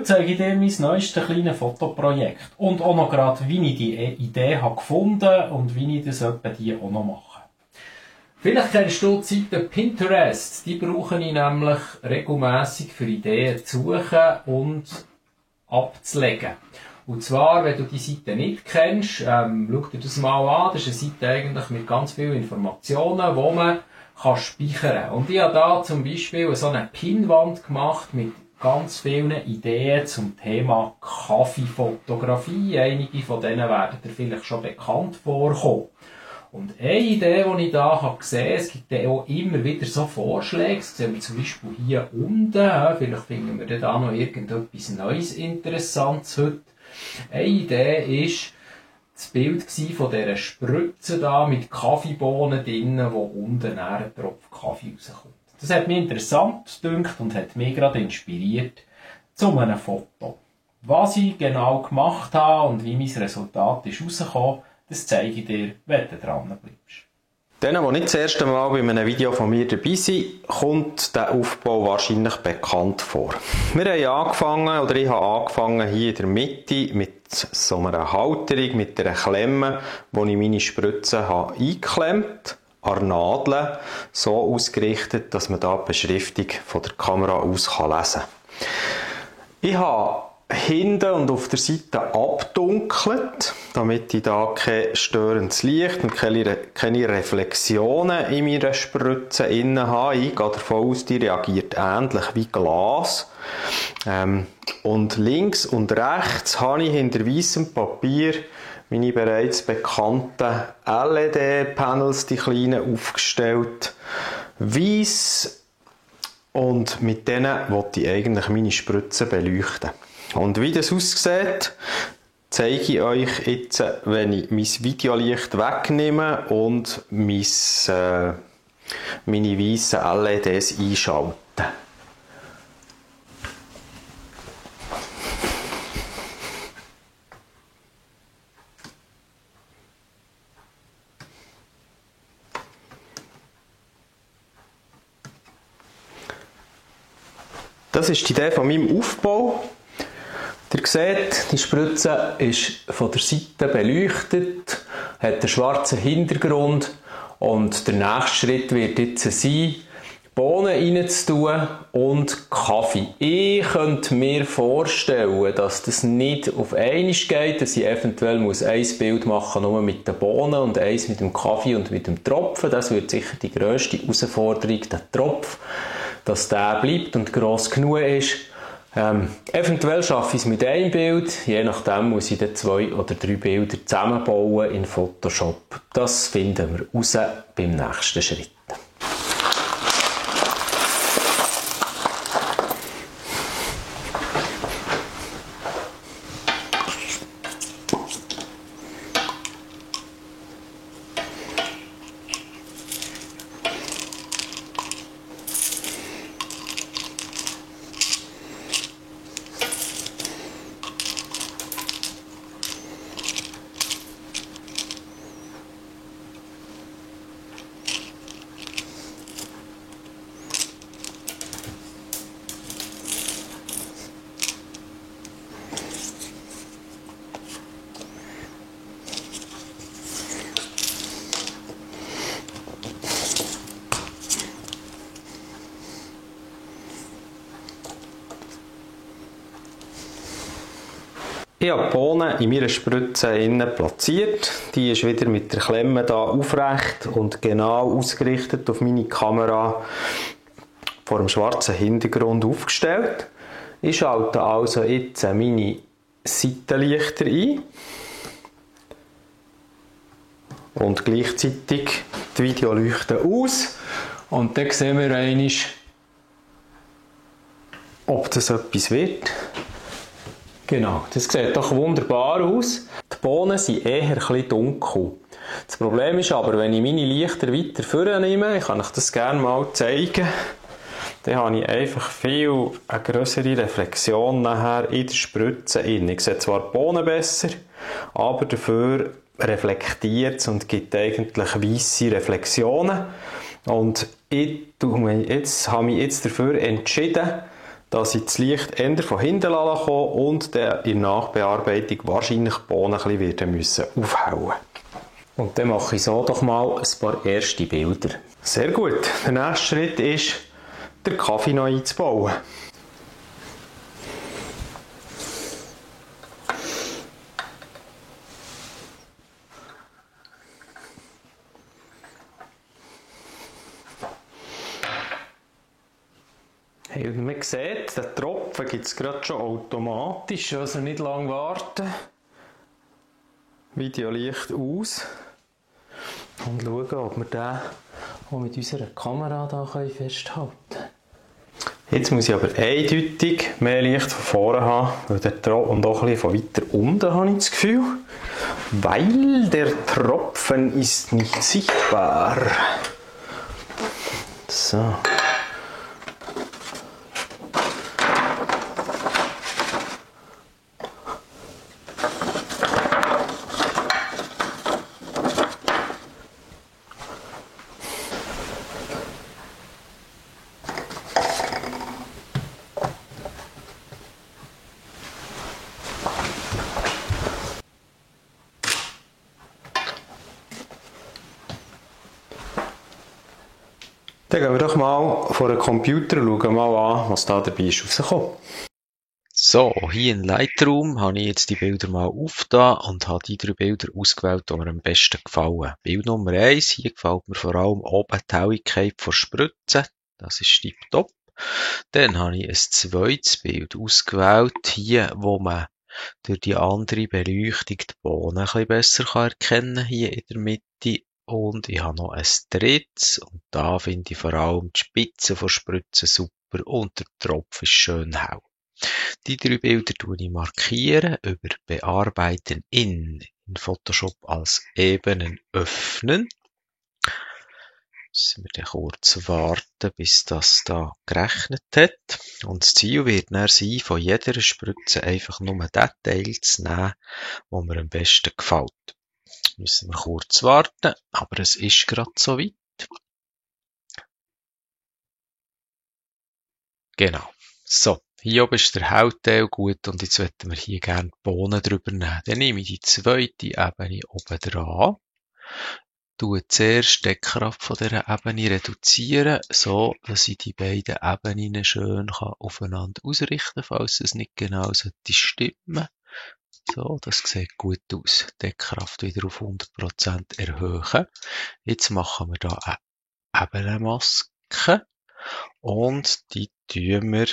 Heute zeige ich dir mein neuestes kleines Fotoprojekt und auch noch gerade, wie ich die Idee habe gefunden und wie ich das etwa die auch noch mache. Vielleicht kennst du die Seite Pinterest. Die brauche ich nämlich regelmässig für Ideen zu suchen und abzulegen. Und zwar, wenn du die Seite nicht kennst, schau dir das mal an. Das ist eine Seite eigentlich mit ganz vielen Informationen, die man speichern kann. Und ich habe da zum Beispiel so eine Pinnwand gemacht mit ganz vielen Ideen zum Thema Kaffeefotografie. Einige von denen werden dir vielleicht schon bekannt vorkommen. Und eine Idee, die ich da habe gesehen, es gibt ja auch immer wieder so Vorschläge, das sehen wir zum Beispiel hier unten, vielleicht finden wir da noch irgendetwas Neues, Interessantes heute. Eine Idee ist das Bild von dieser Spritze da mit Kaffeebohnen drinnen, wo unten ein Tropfen Kaffee rauskommt. Das hat mich interessant gedünkt und hat mich gerade inspiriert zu einem Foto. Was ich genau gemacht habe und wie mein Resultat ist rausgekommen, das zeige ich dir, wenn du dran bleibst. Denen, die nicht das erste Mal bei einem Video von mir dabei sind, kommt der Aufbau wahrscheinlich bekannt vor. Wir haben angefangen, oder ich habe angefangen hier in der Mitte mit so einer Halterung, mit einer Klemme, wo ich meine Spritze habe eingeklemmt, an der Nadel, so ausgerichtet, dass man da die Beschriftung von der Kamera aus lesen kann. Ich habe hinten und auf der Seite abdunkelt, damit ich da kein störendes Licht und keine Reflexionen in meiner Spritze innen habe. Ich gehe davon aus, die reagiert ähnlich wie Glas. Und links und rechts habe ich hinter weissem Papier meine bereits bekannten LED-Panels, die kleinen, aufgestellt. Weiss, und mit denen wollte ich eigentlich meine Spritze beleuchten. Und wie das aussieht, zeige ich euch jetzt, wenn ich mein Videolicht wegnehme und meine weißen LEDs einschalte. Das ist die Idee von meinem Aufbau. Ihr seht, die Spritze ist von der Seite beleuchtet, hat einen schwarzen Hintergrund und der nächste Schritt wird jetzt sein, Bohnen reinzutun und Kaffee. Ich könnte mir vorstellen, dass das nicht auf einmal geht, dass ich eventuell ein Bild machen muss, nur mit den Bohnen und eins mit dem Kaffee und mit dem Tropfen. Das wird sicher die grösste Herausforderung, der Tropf, dass der bleibt und gross genug ist. Eventuell schaffe ich es mit einem Bild, je nachdem muss ich dann 2 oder 3 Bilder zusammenbauen in Photoshop. Das finden wir raus beim nächsten Schritt. Ich habe die Bohnen in meiner Spritze innen platziert. Die ist wieder mit der Klemme da aufrecht und genau ausgerichtet auf meine Kamera vor dem schwarzen Hintergrund aufgestellt. Ich schalte also jetzt meine Seitenlichter ein und gleichzeitig die Videoleuchten aus. Und dann sehen wir einmal, ob das etwas wird. Genau, das sieht doch wunderbar aus. Die Bohnen sind eher ein bisschen dunkel. Das Problem ist aber, wenn ich meine Lichter weiter vornehme, ich kann euch das gerne mal zeigen, dann habe ich einfach viel eine grössere Reflexion nachher in der Spritze in. Ich sehe zwar die Bohnen besser, aber dafür reflektiert es und gibt eigentlich weisse Reflexionen. Und ich habe mich jetzt dafür entschieden, dass ich das Licht eher von hinten kommen und dann in der Nachbearbeitung wahrscheinlich die Bohnen ein bisschen müssen aufhauen. Und dann mache ich so doch mal ein paar erste Bilder. Sehr gut. Der nächste Schritt ist, den Kaffee noch einzubauen. Hey, wie man sieht, den Tropfen gibt es gerade schon automatisch, also nicht lange warten. Video Licht aus. Und schauen, ob wir den auch mit unserer Kamera hier festhalten können. Jetzt muss ich aber eindeutig mehr Licht von vorne haben, weil der und auch ein bisschen von weiter unten habe ich das Gefühl. Weil der Tropfen ist nicht sichtbar. So. Dann gehen wir doch mal vor den Computer und schauen mal an, was da dabei ist rausgekommen. So, hier in Lightroom habe ich jetzt die Bilder mal aufgetan und habe die 3 Bilder ausgewählt, die mir am besten gefallen. Bild Nummer 1, hier gefällt mir vor allem oben die Helligkeit von Spritzen. Das ist tipptopp. Dann habe ich ein zweites Bild ausgewählt, hier, wo man durch die andere Beleuchtung die Bohnen ein bisschen besser erkennen kann, hier in der Mitte. Und ich habe noch ein drittes, und da finde ich vor allem die Spitze von Spritzen super und der Tropf ist schön hell. Die 3 Bilder markiere ich über Bearbeiten in Photoshop als Ebenen öffnen. Müssen wir dann kurz warten, bis das da gerechnet hat. Und das Ziel wird dann sein, von jeder Spritze einfach nur den Teil zu nehmen, der mir am besten gefällt. Müssen wir kurz warten, aber es ist gerade so weit. Genau. So, hier oben ist der Hautteil gut und jetzt möchten wir hier gerne die Bohnen drüber nehmen. Dann nehme ich die zweite Ebene oben dran, tue zuerst die Deckkraft von dieser Ebene reduzieren, so dass ich die beiden Ebenen schön aufeinander ausrichten kann, falls es nicht genau stimmen. So, das sieht gut aus. Deckkraft wieder auf 100% erhöhen. Jetzt machen wir da eine Ebenenmaske und die tun wir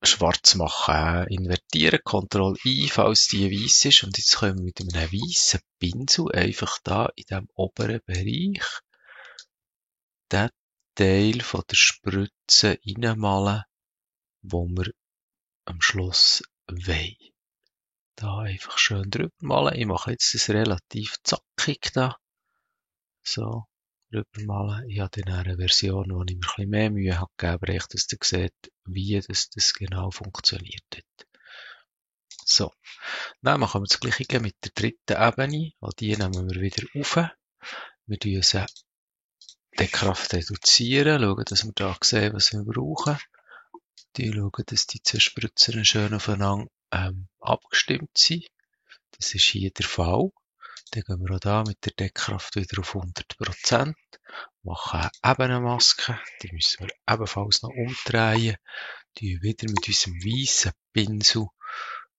schwarz machen. Invertieren, Ctrl-I, falls die weiss ist. Und jetzt können wir mit einem weißen Pinsel einfach da in diesem oberen Bereich den Teil von der Spritze reinmalen, wo wir am Schluss wollen. Da einfach schön drüber malen. Ich mache jetzt das relativ zackig da. So, drüber malen. Ich habe dann eine Version, wo ich mir ein bisschen mehr Mühe habe gegeben, dass ihr seht, wie das genau funktioniert hat. So, dann machen wir das Gleiche mit der dritten Ebene. Auch die nehmen wir wieder auf. Wir reduzieren die Kraft reduzieren, schauen, dass wir da sehen, was wir brauchen. Die schauen, dass die zwei Spritzen schön aufeinander abgestimmt sind. Das ist hier der Fall. Dann gehen wir auch da mit der Deckkraft wieder auf 100%. Machen eine Ebenenmaske. Die müssen wir ebenfalls noch umdrehen. Die wieder mit unserem weißen Pinsel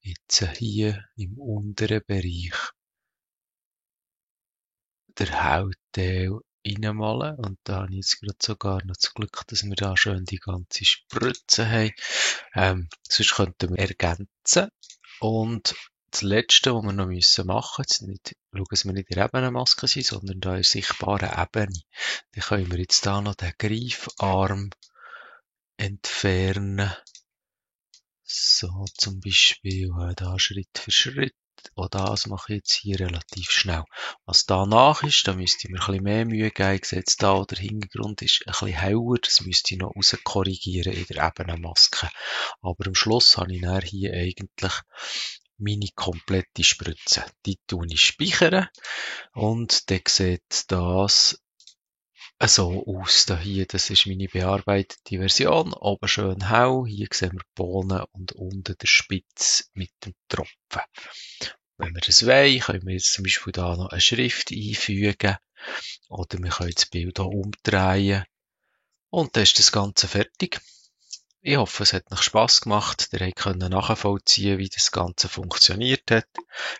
jetzt hier im unteren Bereich der Hautteil reinmalen. Und da habe ich jetzt gerade sogar noch das Glück, dass wir da schön die ganze Spritze haben. Sonst könnten wir ergänzen. Und das Letzte, was wir noch machen müssen, jetzt nicht, schauen, dass wir nicht in der Ebenenmaske sind, sondern da in der sichtbaren Ebene. Dann können wir jetzt da noch den Greifarm entfernen. So, zum Beispiel da Schritt für Schritt. Auch das mache ich jetzt hier relativ schnell. Was danach ist, da müsste ich mir ein bisschen mehr Mühe geben. Ich sehe jetzt da, der Hintergrund ist ein bisschen heller. Das müsste ich noch raus korrigieren in der Ebenenmaske. Aber am Schluss habe ich dann hier eigentlich meine komplette Spritze. Die tue ich speichern. Und dann sieht das so aus. Da hier, das ist meine bearbeitete Version. Oben schön hell. Hier sehen wir die Bohnen und unten der Spitz mit dem Tropfen. Wenn wir das wollen, können wir jetzt zum Beispiel da noch eine Schrift einfügen. Oder wir können das Bild hier umdrehen. Und dann ist das Ganze fertig. Ich hoffe, es hat euch Spass gemacht. Ihr könnt nachvollziehen, wie das Ganze funktioniert hat.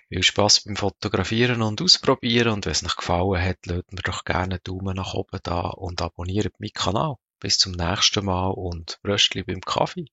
Viel Spass beim Fotografieren und Ausprobieren. Und wenn es euch gefallen hat, lasst mir doch gerne einen Daumen nach oben da und abonniert meinen Kanal. Bis zum nächsten Mal und Röstli beim Kaffee.